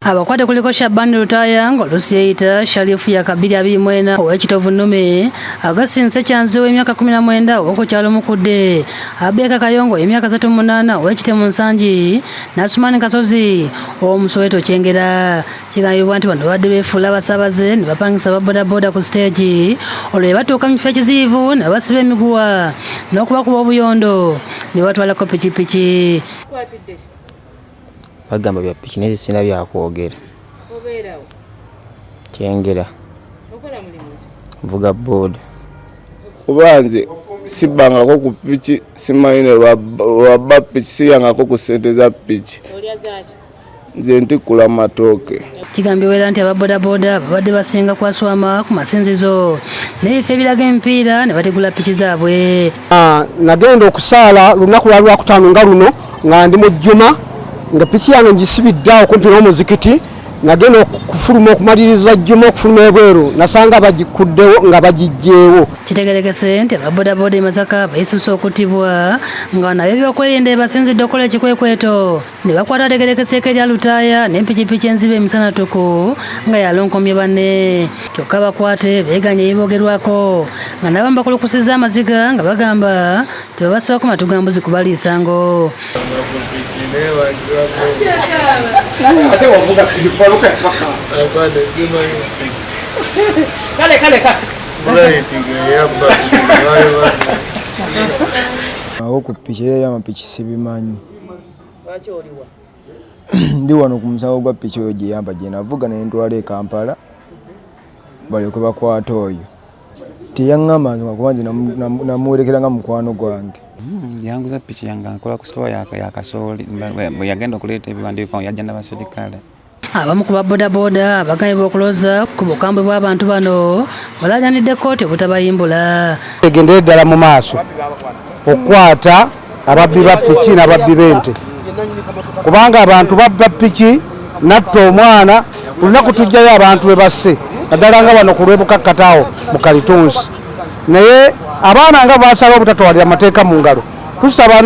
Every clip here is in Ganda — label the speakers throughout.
Speaker 1: Abakwate kuliko Shaban Lutaaya ng'oluusi yeeyita Sharifu ya Kabiri 24 ow'e Kitovu Nnume, Augustine Ssekyanzi ow'emyaka 19 ow'oku kyalo Mukudde, Abeeka Kayongo ow'emyaka 38 ow'e Kitemu Nsangi, Nasumani Kasozi ow'omu Soweto Kyengera. Kigambibwa nti bano babadde beefuula abasaabaze ne bapangisa aba bodaboda ku siteegi, olwo ne batuuka mu kifo ekiziyivu ne babasiba emiguwa n'okubakuba obuyondo ne batwalako pikipiki.
Speaker 2: Bagamba bya piki, naye sirina byakwogera.
Speaker 3: Obeerawo?
Speaker 2: Kyengera.
Speaker 3: Okola mulimu ki?
Speaker 2: Nvuga booda.
Speaker 4: Kuba nze sibbangako ku piki, simanyi ne wabba piki, siryangako ku ssente za piki.
Speaker 3: Olya zaaki?
Speaker 4: Nze ntikkula matooke.
Speaker 1: Kigambibwa era nti ababodaboda babadde basinga kwaswama ku masinzizo n'ebifo ebiraga emipiira ne bategula piki zaabwe.
Speaker 5: Nagenda okusaala lunaku lwa Lwakutaano nga luno, nga ndi mu jjuma, nga piki yange ngisibidde awo kumpi n'omuzikiti. Nagenda okufuluma okumaliriza jjuma, okufuluma ebweru nasanga bagikuddewo nga bagijjeewo.
Speaker 1: Kitegerekese nti ababodaboda e Masaka bayisuuse okuttibwa, nga nabyo ebyokwerinda ebasinzidde okukola ekikwekweto ne bakwata ategerekeseeko erya Lutaaya n'empikipiki enziba emisana ttuku nga yalonkomye banne. Kyokka bakwate beeganye ebiboogerwako, nga n'abamu bakulukusizza amaziga nga bagamba tebabasibako matu ga mbuzi kubaliisa ngo.
Speaker 6: Awo ku piki era amapiki sibimanyi.
Speaker 3: Lwaki oliwa?
Speaker 6: Ndi wano ku musango gwa piki oyo gye yampa, gye navuga ne ntwala e Kampala balyoke bakwate oyo. Teyaŋŋamba nsonga, kuba nze namuwerekera nga mukwano gwange.
Speaker 7: Yanguza piki yange, nkola ku sitowa ya kasooli. Bwe yagenda okuleeta ebiwandiiko, yajja n'abaserikale.
Speaker 1: Abamu ku babodaboda abagambibwa okuloza ku bukambwe bw'abantu bano balaajanidde kkooti obutabayimbula.
Speaker 5: Egendere ddala mu maaso okukwata ababbi ba piki n'ababbi b'ente, kubanga abantu babba piki natta omwana. Lunaku tujjayo abantu be basse, naddala nga wano ku lw'ebukakkataawo mu kalitunsi. Naye abaana nga basala obutatwalira amateeka mu ngalo, tusaba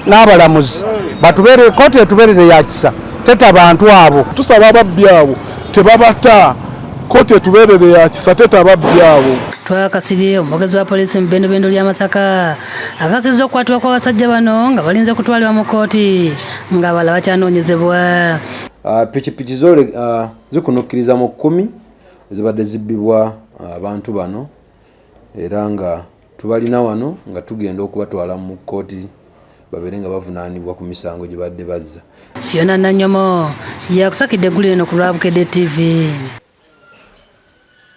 Speaker 5: n'abalamuzi batubeere, kooti etubeerere ya kisa, teta bantu abo.
Speaker 8: Tusaba ababbi abo tebabata, kooti etubeerere ya kisa, teta ababbi abo.
Speaker 1: Twakasirye omwogezi wa poliisi mu bbendobendo lya Masaka akakasizza okukwatibwa kw'abasajja bano nga balinze kutwalibwa mu kkooti, ng'abalala bakyanoonyezebwa.
Speaker 9: Pikipiki zole zikunukkiriza mu 10 zibadde zibbibwa abantu bano, era nga tubalina wano nga tugenda okubatwala mu kkooti babeere nga bavunaanibwa ku misango gye badde bazza.
Speaker 1: Fiona Nanyomo yakusakidde eggulire eno ku lwa Bukedde TV.